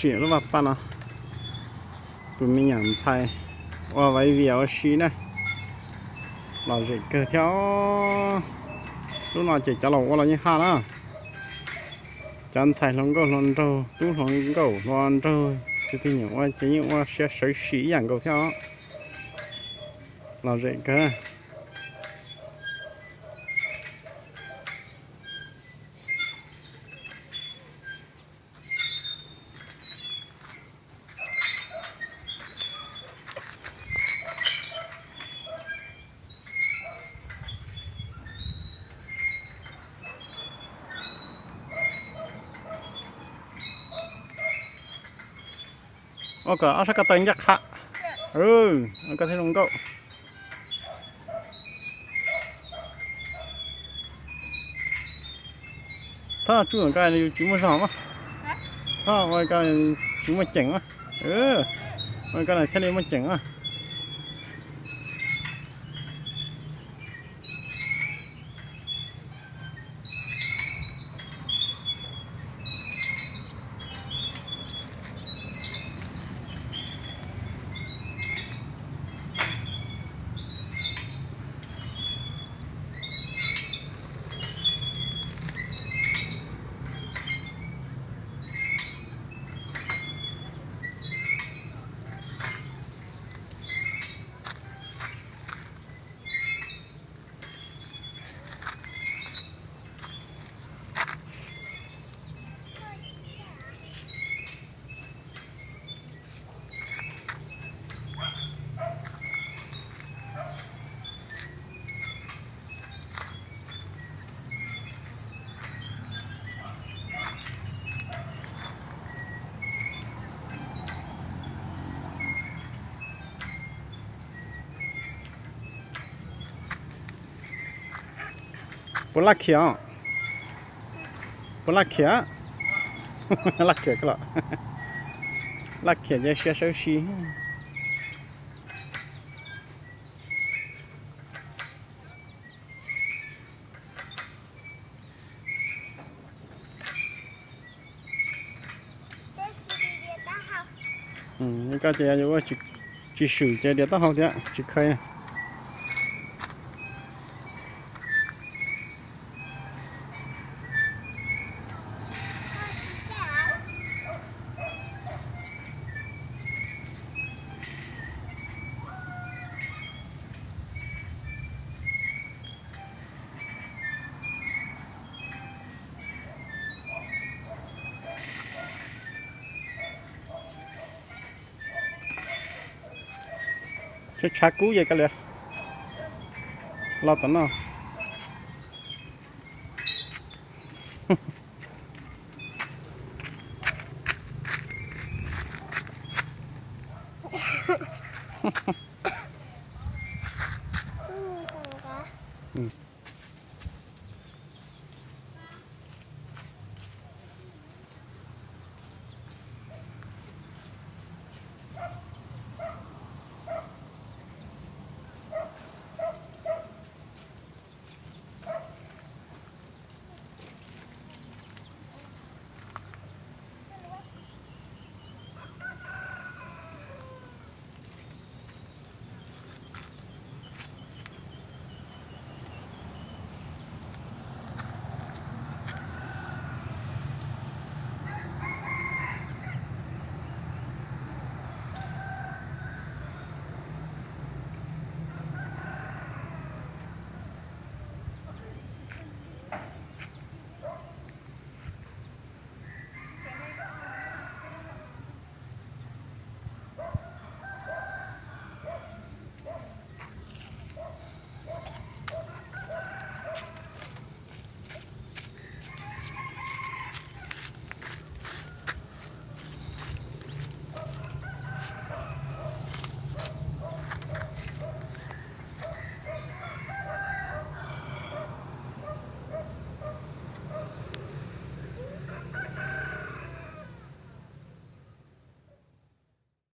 Tsim lub vaj paj no, tus me nyuam ntxhais ua vaiv vias ua si na, lom zem kawg thiab. Lub no ces cov laus ua los yeej haj na. Cov ntxhais hluas nkauj hluas nraug, tub hluas nkauj hluas nraug, tus me nyuam ua ces yeej ua siab sawv sim ib yam nkaus thiab os. Lom zem kawg. Ua kom ob sab ko taw ncaj qha. Ua koj thiaj zoo nkauj. Txhob tsuj ko yus tsis muaj zog mas. Txhob ua ko tsis muaj ceem mas. Ua ko thiaj li muaj ceem mas. Puas laj khiam os? Puas laj khiam? Laj khiam los, laj khiam ces siab sawv si. Koj ces yus ua tsis swm ces diav taub hau thiab tsis kheev. Tshav kub ces koj li los tom no.